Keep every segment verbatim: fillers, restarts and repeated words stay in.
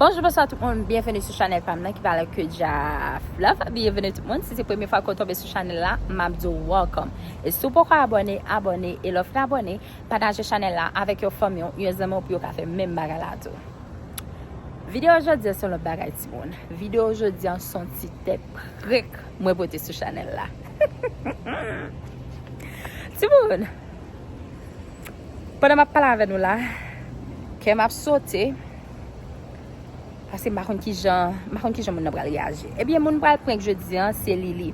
Bonjou, bonswa tout moun, byenveni sou chanèl pa m nan ki pale ke Dja Flava. Byenveni tout moun, si se premye fwa ke w tonbe sou chanèl la, m ap di w welcome. E si w poko abòne, abòne, e lè w fin abòne, pataje chanèl la avèk yon fanmi w, yon zanmi w pou yo ka fè menm bagay la tou. Videyo jodi a se yon lòt bagay timoun. Videyo jodi a se yon ti tèt prank mwen pote sou chanèl la. Timoun, pandan m ap pale avè nou la, kè m ap sote. Paske m pa konn kijan, m pa konn kijan moun nan pral reyaji. Ebyen, moun pral prank jodi a, se Lili.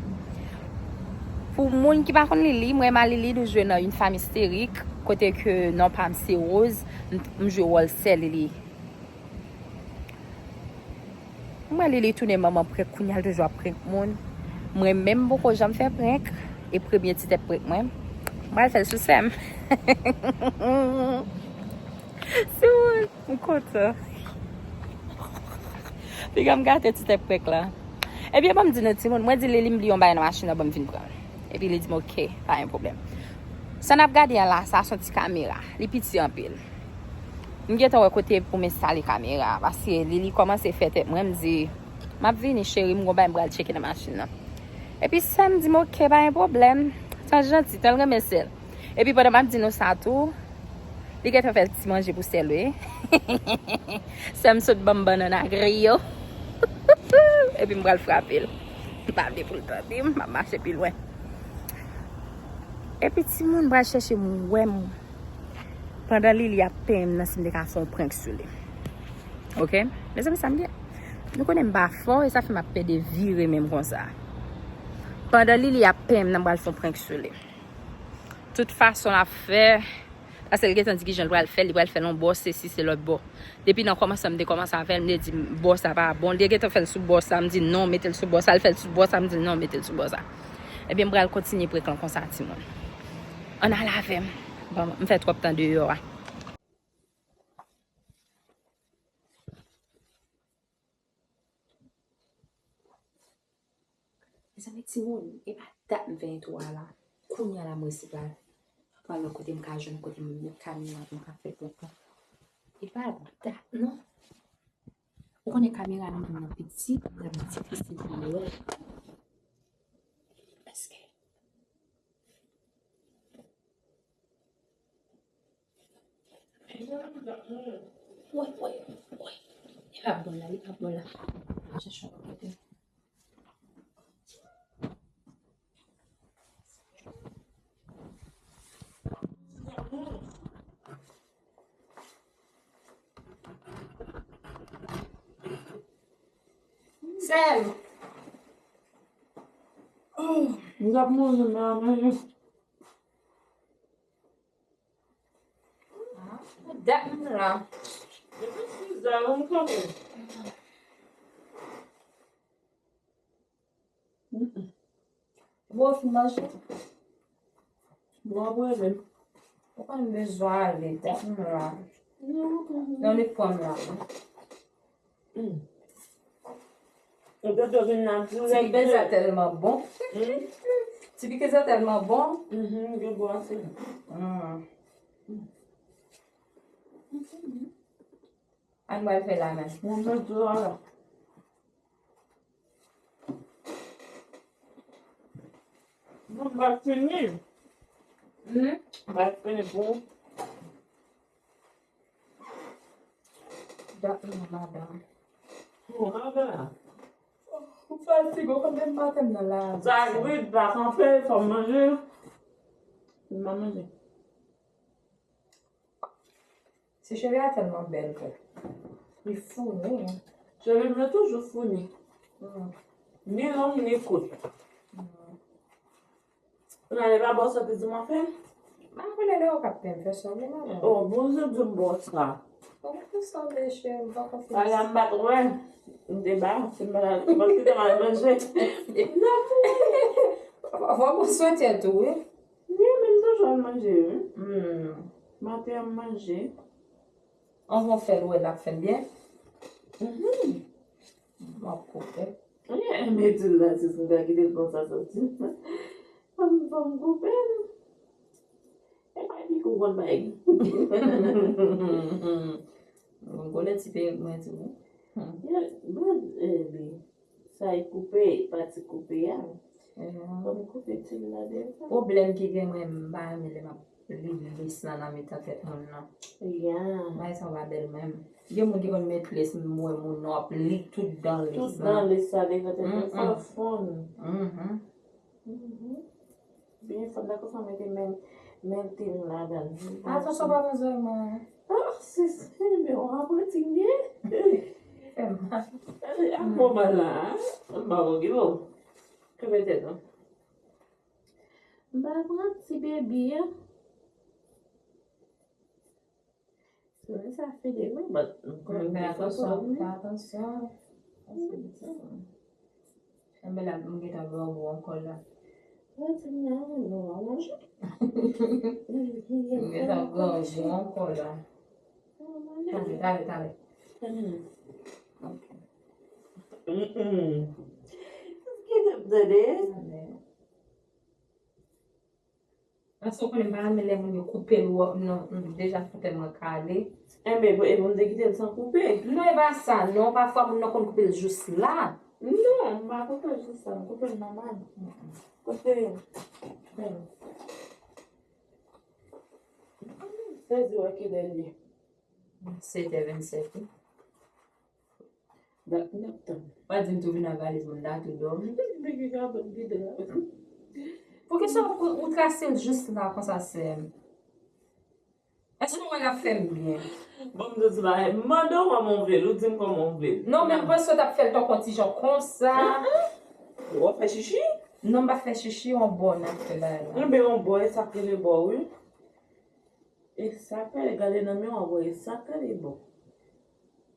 Pou moun ki pa konn Lili, mwen m a Lili, nou jwe nan Une femme hystérique, kote ke non pa m se Rose, m, m jwe wòl sè Lili. Mwen Lili tounen manman prank, kounye a l toujou ap prank moun. Mwen menm m poko janm fè prank, e premye ti tèt prank mwen. M pral fè l sou sè m. Timoun, m kontan. Piga m gate ti tèt prank la. Ebyen, ban m di nou, timoun, mwen di Lili m bliye yon bagay nan machin nan, ban m vin pran l. Epi li di m, "Ok, pa gen pwoblèm." Sa n ap gade a la, sa se yon ti kamera. Li piti anpil. M gentan wè kote pou m enstale kamera a, paske Lili kòmanse fè tèt mwen, m di, "M ap vini, cheri, m gon bagay m pral tcheke nan machin nan." Epi sè m di m, "Ok, pa gen pwoblèm." Tan janti, tan l renmen sè l. Epi pandan m ap di nou sa tou, li gentan fè ti manje pou sè l, wi. Sè m sot ban m bannann a griyo. Epi m pral frape l. M pa vle pou l tande m, m ap mache pi lwen. Epi timoun pral chèche m wè m. Pandan Lili ap penyen m nan si m te ka fè yon prank sou li. Ok? Mezanmi, sa m gen. Nou konnen m pa fò, e sa fè m ap pede vire menm konsa. Pandan Lili ap penyen m nan, m pral fè yon prank sou li. Tout fason l ap fè, paske l gentan di kijan l pral fè, li pral fè l yon bò, sesi, se lòt bò. Depi nan kòmansman, m te kòmanse avè l, m te di, "Bò sa pa bon." Li gentan fè l sou bò sa, m di, "Non, mete l sou bò sa." L fè l sou bò sa, m di, "Non, mete l sou bò sa." Ebyen, m pral kontinye prank lan konsa, timoun. Ann al avè m. Bon, m fè twòp tan deyò a. Mezanmi, timoun, e pa dat m fè entwo a la. Kounye a la, m resi pral, pral wè kote m ka jwenn, kote m met kamera pou m ka fè prank lan. E pa dat, non. Ou konnen kamera nou menm nan piti, la difisil pou nou wè. Èske Woy, woy, woy. Li pa bon la, li pa bon la. Chèche yon lòt kote. Sèl. Oh, m t ap manje, men a manje. Dat m la. Depi sis zè, m kanpe. Mm-mm. Bon, w fin manje? Bon, ap rele m. Ou konn bezwen ale, dat m la. Non, non. Non, li pran m la. Mm. Ou te dwe vin nan dirèk. Ti pike sa tèlman bon. Mm. Ti pike sa tèlman bon. Mhm, gen gou ase. Mm. Ann pral fè la menm. Mwen mèt di w la. Mwen m pral fini. Hmm? M pral fini pou Dat m nan, madanm. Bon, madanm. Ou fatige, ou konn depi maten m nan la. Sa grid pa kanpe, fò m manje. M pa manje. Ti cheve a tèlman bèl ke li founi. Cheve m yo toujou founi. Hmm. Ni long, ni kout. Hmm. Ou nan lè pa bò sa te di m ap fè? M pa konnen lè ou k ap fè m fè sa, wi, manman. Oh, bon, se di m bò sa. Bon, pou sa, mesye, m pa konfyans. Ala m pa t wè. M te ba, se m pa, se m pa kite m al manje. Fò m swete tou, wi. Wi, men m toujou al manje, wi. Hmm. Maten an, m manje. Anvan w fè l, ou wè l ap fè l byen? Mhm. M ap koupe. Wi, men di l la, si m ta kite l konsa soti. Fò m, fò m koupe l. E pa epi kou konn bay. Mwen konnen ti perik mwen tou. Bon, epi, sa e koupe, pati koupe a. Fò m koupe ti l la devan. Pwoblèm ki gen mwen, m pa renmen lè m ap li lis lan nan mitan tèt moun nan. Ya. Bagay sa pa bèl menm. Gen moun ki konn met lis, m wè moun nan ap li tout dan lis lan. Tout dan lis la devan tèt mwen, fò l fonn. Byen fò dakò fò mete men, men tim ladan. Atansyon pa pran zòrèy mwen. Ah, sis, men w apranti m byen. Fè mal. Ak moman la, m pa bon ki bon. Kenbe tèt ou. M pa pranti baby an. Mwen sa fede wi, but m konnen fè atansyon, fè atansyon. Enben la, m gentan ba w ankò la. Mwen di m nan, non, a manje. M gentan ba w ankò la. Tande, tande, tande. Ok. Mm-mm. Ki t ap tande? Tande. Paske w konnen m pa renmen lè moun yo koupe l, non, m deja fè tèt mwen kale. Enben, e pou m te kite l san koupe? Non, e pa sa, non, pafwa moun nan konn koupe l jis la. Non, m pa koupe l jis la, m koupe l nòmal. Kote? Sezi wè kilè l ye. Sèt è vennsèt wi. Dat n ap tann. Pa di m tou vin ak valiz moun la tou dòmi. Poukisa ou, ou trase l jis la konsa, sè m? Èske w wè l ap fè m byen? Bon, m di w ti bagay. M mande w kòman w vle l, ou di m kòman w vle l. Non, men m panse w t ap fè l tankou yon ti jan konsa. Ou ap fè chichi? Non, m pa fè chichi, yon bò n ap fè bagay la. Enben, yon bò, e sa k rele bò, wi. E sa k rele, gade nan men w, w ap wè, e sa k rele bò.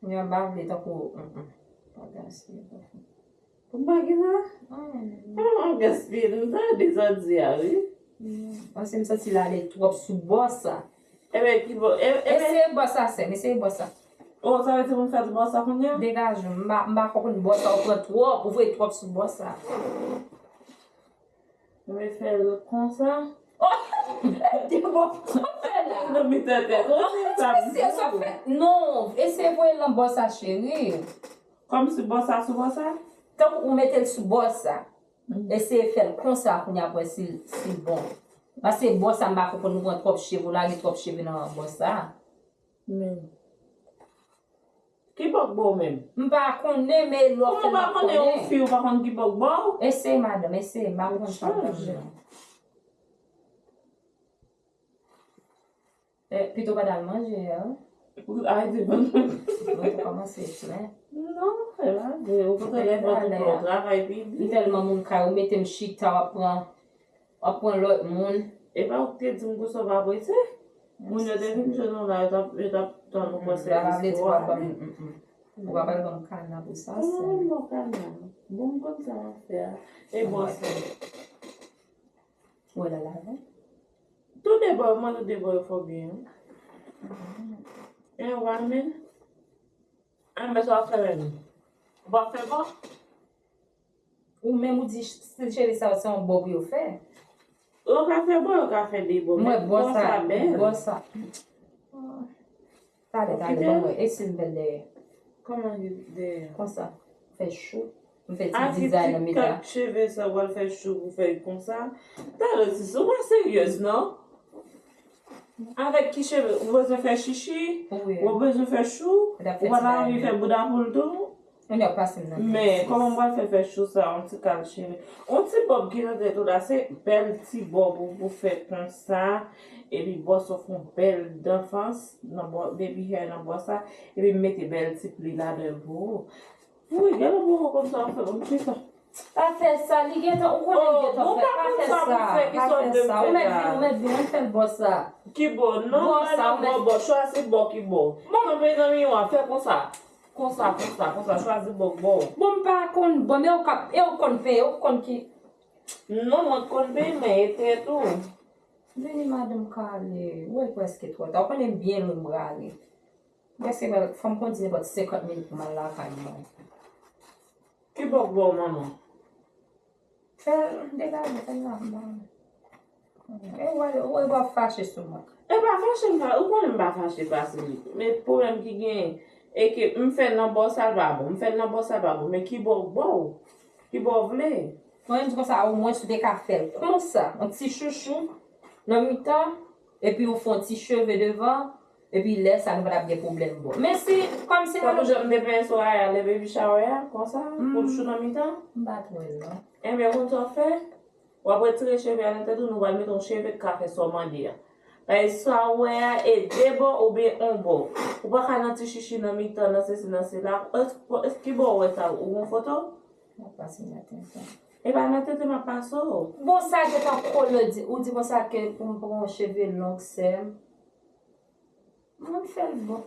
Yon bab li tankou, mm, mm. Pa gaspiye, pa fè. Pou m pa gen sa? Mm. Ah, m gaspiye, m ta de sa di a, wi. Mm. Paske m santi l ale twòp sou bò sa. Enben, ki bò? E, enben. Eseye bò sa, sè m, eseye bò sa. Oh, sa vle di pou m fè bò sa kounye a? Degaje w, m pa, m pa konprann bò sa, ou pran twòp, ou voye twòp sou bò sa. Mwen fè l konsa. Oh! De bò, sa w fè la? Nan mitan tèt. Oh, sa mesye, sa w fè? Non, eseye voye l nan bò sa, cheri. Kòmsi bò sa sou bò sa? Tankou ou mete l sou bò sa. Mm. Eseye fè l konsa, kounye a pou wè si, si l bon. Paske bò sa, m pa konprann, ou pran twòp cheve, ou lage twòp cheve nan bò sa. Men. Ki bò k ba w menm? M pa konnen, men lè w fè l, m ap konnen. Kòman w pa konnen, yon fi, ou pa konn ki bò k ba w? Eseye, madanm, eseye, m pa konn sa m ap di w. Eh, pito w pa t al manje yè, wi. Ay, di bon. Mwen te kòmanse flen. Non, e pa vre. Ou konn lè vant ou pran, w travay pi di. M tèlman moun kay, ou mete m chita, w ap pran W ap pran lòt moun. E pa ou ki te di m konsa w pa prese? Moun yo te vin jwenn ou la, yo t ap, yo t ap tann ou pran sèvis pou w ale. Ou pa pral ban m kana pou sa, sè m. Mwen ban w kana. Bon, m konn sa m ap fè a. E bon, sè m. Ou wè l al avè? Tou de bò, mwen tou de bò yo fò byen, wi. E w a men? A, men sa w ap fè menm? Ou p ap fè bò? Ou menm ou di stil cheve sa yo se yon bò pou yo fè. Yo ka fè bò, yo ka fè de bò, men bò sa bèl. Bò sa. Talè, talè, ban mwen, e si l bèl dèyè? Kòman li dèyè? Konsa. Fè chou. M fè ti dizay nan mitan. Ak ti kant cheve sa, w al fè chou pou fè l konsa. Talè, si ou pa seryèz, non? Avèk ki cheve? Ou bezwen fè chichi? Wi. Ou bezwen fè chou? Ou pa ta anvi fè bouda poul tou? Kounye a pase m nan. Men, kòman m pral fè fè chou sa, yon ti kal cheve? Yon ti bòb ki nan tèt ou la, se bèl ti bòb ou pou fè konsa. Epi bò sa w fè yon bèl danfans nan bò, baby hair nan bò sa. Epi m mete bèl ti pli ladan l pou ou. Wi, gade yon bòb konsa w fè, yon ti sa. Pa fè sa, li gentan, ou konnen li gentan fè, pa fè sa, pa fè sa. Ou mèt vin, ou mèt vin, ann fè l bò sa. Ki bò? Non, pa nan bò, bò, chwazi bò ki bò. Kanpe nan miwa, fè konsa. Konsa, konsa, konsa, chwazi bò, bò. Bon, m pa konn bò, men ou ka, e ou konn peye, ou konn ki. Non, mwen konn peye, men e tèt ou. Vini, madanm Kale, ou wè prèske twò ta. Ou konnen m byen lwen m prale. Prèske fò m kondi nenpòt senkant minit pou m al lakay mwen. Ki bò k ba w, manman? Fè l degaje, fè l la, manman. E w wè, w wè w ap fache sou mwen. E pa fache m pa, ou konnen m pa fache fasil. Men pwoblèm ki genyen, E ke m fè l nan bò sa l pa bon, m fè l nan bò sa l pa bon, men ki bò w bò w? Ki bò w vle? Mwen, m di konsa, omwen si w te ka fè l konsa, yon ti chouchou nan mitan, epi w fè yon ti cheve devan, epi lè sa nou pa t ap gen pwoblèm bon. Men si, kòm si nou Tankou jan m te penyen Soraya lè baby shower a, konsa, pou l chou nan mitan. M pa t wè l, non. Enben, ou konn sa w fè? W ap retire cheve a nan tèt ou, nou pral mete yon cheve k ka fè sa w mande a. Paske sa w wè a, e de bò oubyen yon bò. Ou pa ka nan ti chichi nan mitan, nan sesi, nan sela. Èske, èske ki bò w wè sa? Ou gon foto? M ap pase nan tenten. E pa nan tenten m ap pase w. Bon, sa gentan kole, di, ou di konsa ke pou m pran yon cheve long, sè m. Mwen fè l bon.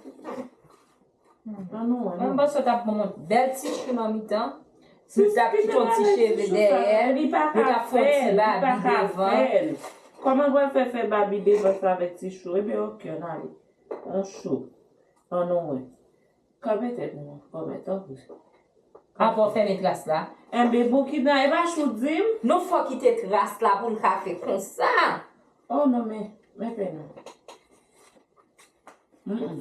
An nou wè, non. Mwen panse w t ap ban mwen bèl ti chou nan mitan. Si, si, t ap kite yon ti cheve dèyè l, ou t ap fè yon ti babi devan. Kòman w pral fè fè babi devan sa avèk ti chou? Ebyen, oke, ann ale. Yon chou. An nou wè. Kanpe tèt mwen, kòmè, tanpri. Apre w fèmen tras la. Enben, Boukina, e pa chou di m? Nou fò kite tras la pou l ka fè konsa. Oh, non, men, men fè non. Mm, mm.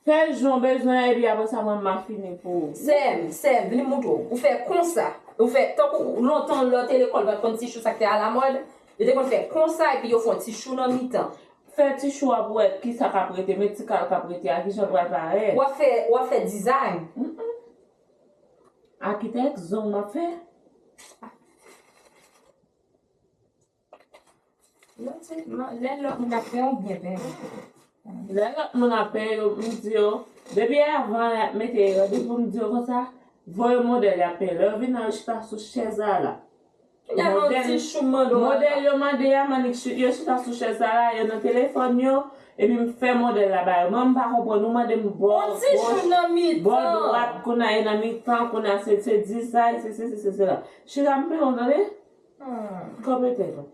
Fè l jan w bezwen, epi apre sa, mwen, m a fini pou ou. Sè m, sè m, vin m montre w. Ou fè konsa. Ou fè, tankou lontan, lè w te lekòl, pa t konn ti chou sa k te alamòd. Yo te konn fè konsa, epi yo fè yon ti chou nan mitan. Fè ti chou a pou wè kisa k ap rete, men ti kal k ap rete a, kijan l pral parèt. W ap fè, w ap fè dizay. Mm, mm. Akitèk, zong m ap fè. Lè lòt moun ap fè, w byen fè. Lè lòt moun ap fè, yo, m di yo, depi avan y ap mete yo, depi m di yo konsa, voye modèl y ap fè. Lè yo vin la, yo chita sou chèz la la. Modèl, modèl yo mande a, m annik chi-, yo chita sou chèz sa la, yo nan telefòn yo, epi m fè modèl la ba yo. Mwen, m pa konprann, ou mande m bò goch, bò dwat, kounye a e nan mitan, kounye a se, se dizay, se sesi, se sela. Chita m pen yon tande? Kanpe tèt ou.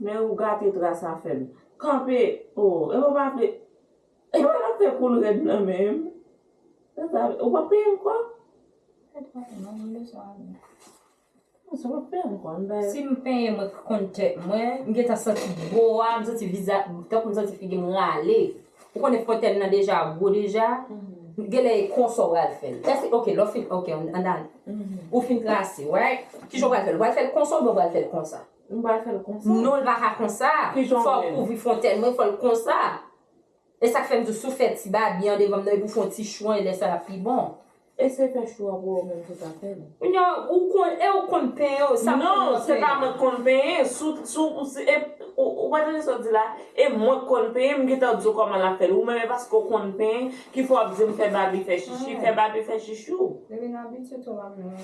Men ou gate tras afè m. Kanpe, oh, e ou pa vle, e ou pa fè kou l rèd nan men m. Ou pa peye m kòb? Si m penyen, mwen k konn tèt mwen, m gentan santi bò a, m santi vizaj, tankou m santi figi m rale. Ou konnen fòtèl nan deja gwo deja, genlè e konsa w pral fè l. Èske, ok, lè w fin, ok, ann ale. Ou fin trase, right? Kijan w pral fè l? Ou pral fè l konsa oubyen w pral fè l konsa? M pral fè l konsa. Non, l pa ka konsa. Fò w kouvri fòtèl mwen, fò l konsa. E sa k fè m di w, si w fè ti babi an devan m nan, epi w fè yon ti chou an, e lè sa l ap pi bon. E se fè chou an pou ou menm ki ka fè l. Kounye a, ou konn, e ou konn penyen, sa m konn nan penyen. Non, se pa mwen k konn penyen. Si w, si w, si, e, ou, ou pa tande sa w di la? E mwen k konn penyen, m gentan di w kòman l ap fè l. Ou menm, e paske w konn penyen, ki fè w ap di m fè babi fè chichi, fè babi fè chichou. Depi n abitye tou, pa m nan.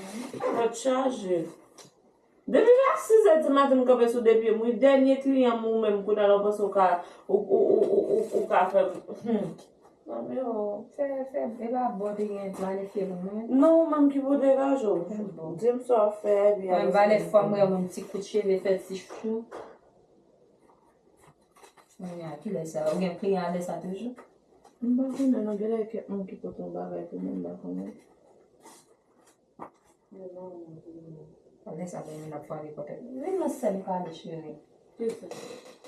Tèt chaje. Depi m a sis è di maten, m kanpe sou de pye m, wi. Dènye kliyan m ou menm, kounye a la, w panse w ka, ou, ou ka fè m. Hmm. Mami, oh. Fè, fè, e pa bò te gen planifye pou mwen. Non, ou menm ki pou degaje w. Di m sa w fè, epi apre sa. Mwen, valè fwa m wè yon ti kout cheve fè ti chou. Kounye a, kilè sa? Ou gen kliyan a lè sa toujou? M pa konnen, non, genlè kèk moun ki pote yon bagay pou mwen, m pa konnen. Pandan sa, gen moun ap frape pòt la. Vin non, sè m pale, cheri. Kisa?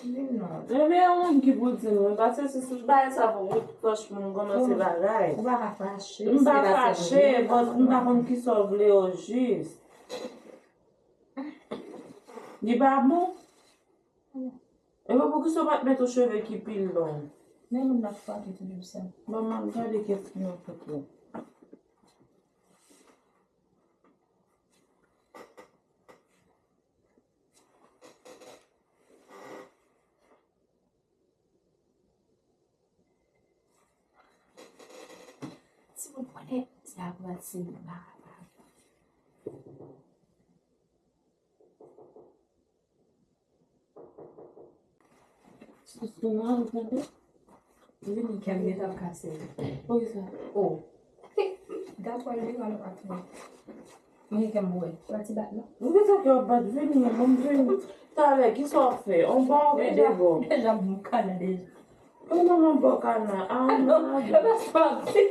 Vin non. Ebyen, yon moun ki pou di m, wi, paske si, si bagay sa pou wout pòch moun kòmanse bagay. Ou pa ka fache, m pa fache, but m pa konn kisa w vle ojis. Li pa bon? Ebyen, poukisa w pa t mete yon cheve ki pi long? Men moun nan frape toujou sa. Bon, m ap gade kèk moun pou ou. Timoun konnen sa pran timoun pa kapab. Sou, sou nan, ou tande? Vini, kè m gentan kase. Poukisa? Oh. Dapre li, wè l pa fini. Mwen, kè m bwè. Pati bat, non? Ou gentan kè w bat, vini, bon, vini. Talè, kisa w fè? On ba ou gen de bò? Deja, deja, m kana deja. Ou nan yon bò kana. Ah, non, e pa sa m di.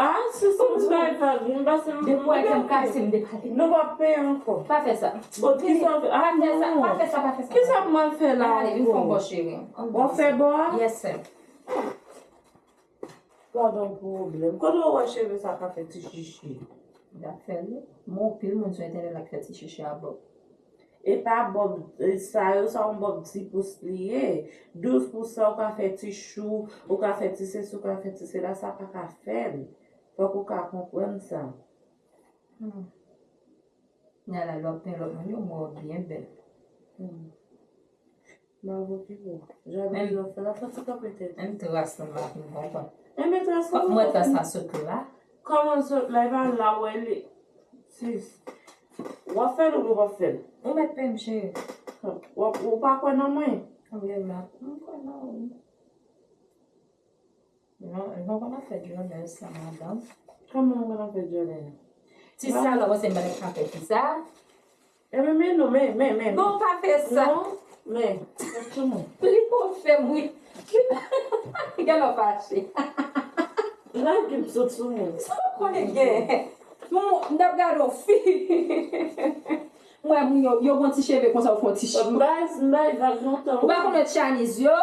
Ah, si, si, m bay vag, m pase m. Depi w wè kè m kase, m depale. Nou p ap peye ankò. Pa fè sa. Bon, kisa w fè? Ah, non. Pa fè sa, pa fè sa. Kisa m al fè la ankò? Ale, vin fè yon bò, cheri. W ap fè bò a? Yes, sir. Gadon pwoblèm. Kote w wè cheve sa ka fè ti chichi? Y ap fè l wi. Mwen, anpil moun sou entènèt la k fè ti chichi a bòb. E pa bòb, e sa yo, sa yon bòb ti pous li ye. Douz pous sa, ou ka fè ti chou, ou ka fè ti sesi, ou ka fè ti sela, sa pa ka fè l. Fòk ou ka konprann sa. Hmm. Nala, lè w ap penyen lòt moun yo, mwen w byen bèl. Hmm. Bravo, pi bon. Javi nan fè la, fò ti kanpe tèt. Menm tras lan, m pa fin konprann. Enben, tras lan, fòk mwen tras la sot la. Kòman sot la, e pa la wè li. Sis. W ap fè l oubyen w p ap fè l? Ou mèt peye m, cheri. W ap, ou pa kwè nan mwen? Anben, m ap, m kwè nan ou. Non, nou pa konn afè dyòlè sa, madanm. Kòman nou konn afè dyòlè? Ti sa la, se mwen k ap fè ti sa. E men, men, non, men, men, men. Non, pa fè sa. Non, men, fè sou mwen. Li konn fè m, wi. Gade w fache. Lage m sot sou mwen. Sa w konnen gen? Bon, m t ap gade yon fi. M wè moun yo, yo gon ti cheve konsa, yo fè yon ti ch-, M bay, m bay vag lontan, ou pa wi. Konn wè Chinese yo?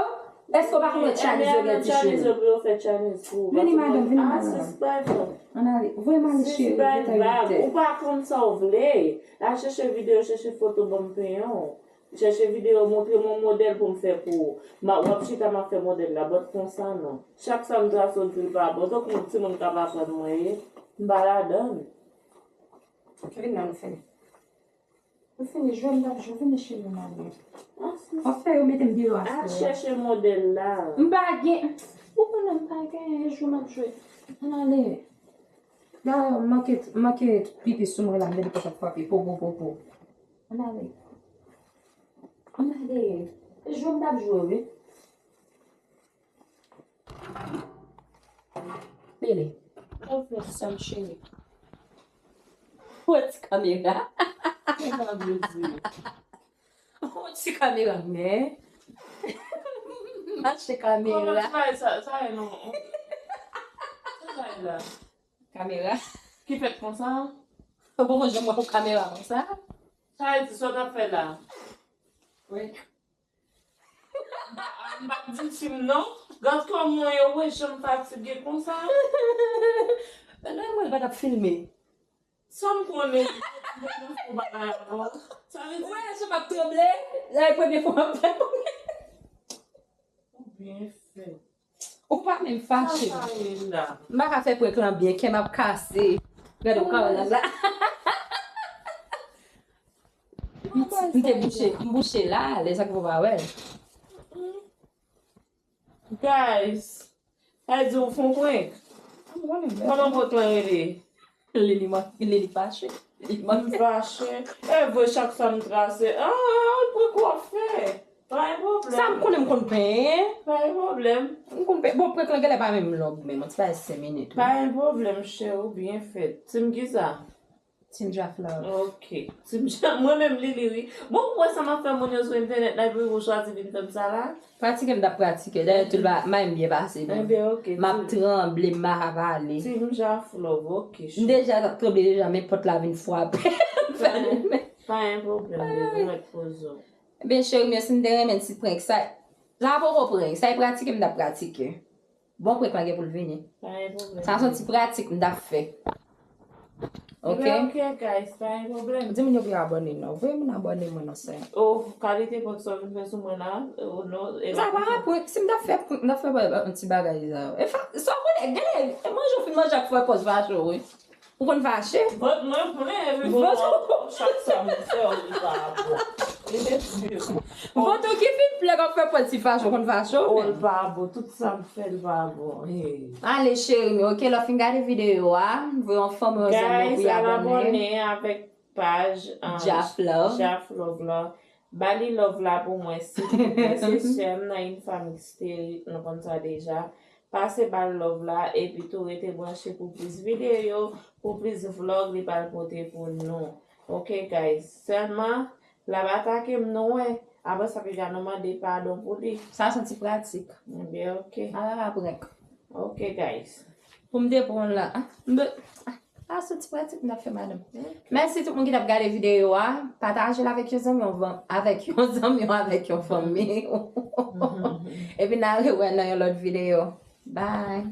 Èske w pa konn wè Chinese yo gen ti cheve? Chinese yo pou yo fè Chinese pou ou. Vini, madanm, vini, madanm. Ah, sis bay vag. Ann ale. Voye m ale, cheri, bay vag. Ou pa konn sa w vle. Al chèche videyo, chèche foto, ban m penyen w. Chèche videyo, montre m yon modèl pou m fè pou ou. M a, w ap chita, m ap fè modèl la. But konsa, non. Chak sa m trase w di l pa bon. Tankou yon timoun k ap aprann mwen ye. M pa ladan l. Vin nan, nou fini. Ou fini jwe, m t ap jwe, vini cheri m ale. Ah, sis. W ap fè yo mete m deyò aswè a. Al chèche modèl la. M pa gen, ou konnen m pa gen, e jwe m ap jwe. Ann ale. Dayè, m manke, m manke pipi sou mwen la, m tande pòt ap frape, po, po, po, po. Ann ale. Ann ale. E jwe m t ap jwe, wi. Lili. Sa w fè, sè m cheri? Wè ti kamera. Sa sa vle di? Wè ti kamera, men. Mache kamera. Kòman ti bagay sa, sa ye non? Sa sa ye la? Kamera. Ki fèt konsa? Ou poko janm wè yon kamera konsa? Sa vle di sa w t ap fè la? Wi. M pa, m pa di fi m non. Gad kòman yo wè jan m fatige konsa. Lè mwen pa t ap filme. Sa m konnen, m konnen fè bagay ankò. Sa vle di. Ou wè jan m ap tranble? La e premye fwa m ap fè. Ou byen fè. Ou pa menm fache. Sa sa ye la? M pa ka fè prank lan byen, kè m ap kase. Gade, ou ka wè la, la. M, m te bouche, m bouche la, lè sa k fè w pa wè l. Guys, sa vle di ou fè yon prank? Kòman prank lan rele? Lili, lili fache. Lili fache. E vre, chak sa m trase. Ah, prank w ap fè. Pa gen pwoblèm. Sa m konnen m konn penyen. Pa gen pwoblèm. M konn penyen. Bon, prank lan genlè pa menm long, men yon ti bagay senk minit, wi. Pa gen pwoblèm, cheri, ou byen fèt. Team kisa? Team Jaf Love. Ok. Team Jaf, mwen menm Lili, wi. Bon, ou wè sa m ap fè moun yo sou entènèt la, epi ou chwazi vin fè m sa la? Pratike m t ap pratike. Dayè, tout ba, m byen pase, non. Enben, ok, m ap tranble, m pa ka pale. Team Jaf Love, ok, cheri. M deja t ap tranble deja, men pòt la vin frape. Pa gen pwoblèm, baby, mèt poze w. Ebyen, cheri m yo, si n te renmen ti prank sa, sa poko prank, sa e pratike m t ap pratike. Bon, prank lan gen pou l vini. Pa gen pwoblèm. Sa se yon ti pratik m t ap fè. Ok? Ebyen, ok, guys, pa gen pwoblèm. Di moun yo pou yo abòne non. Voye moun abòne mwen non, sè. Oh, kalite prank sa w vin fè sou mwen la. Oh, non, e sa pa prank. Si m t ap fè prank, m t ap fè yon ti bagay sa. E fa, sa w konnen, gade, manje w fin manje ak fè pòz fache w, wi. Ou konn fache? Vant mwen plen, epi bon, chak sa m fè, li pa bon. Li te di. Vant ou ki fin plen k ap fè pòz ti fache, ou konn fache ou menm. Oh, li pa bon. Tout sa m fè, li pa bon. Hey. Ale, cheri m yo, ok, lè w fin gade videyo a, voye yon fanmi, yon zanmi pou y abòne. Guys, al abòne avèk paj, um, Jaf Love. Jaf Love la. Ba li love la pou mwen, silvouplè. Se sè m nan Une Femme Hystérique, nou konn sa deja. Pase ba l love la, epi tou rete branche pou plis videyo, pou plis vlog li pral pote pou nou. Ok, guys. Sèlman, l ap atake m, nou wè. Apre sa, piga nou mande padon pou li. Sa se yon ti pratik. Ebyen, ok. Ala la prank. Ok, guys. Pou m te pran la. Ah, m be-, ah, ah, se ti pratik m t ap fè, madanm. Mèsi tout moun ki t ap gade videyo a. Pataje l avèk yon zanmi, yon van-, avèk yon zanmi, avèk yon fanmi. Epi n a rewè nan yon lòt videyo. Bye.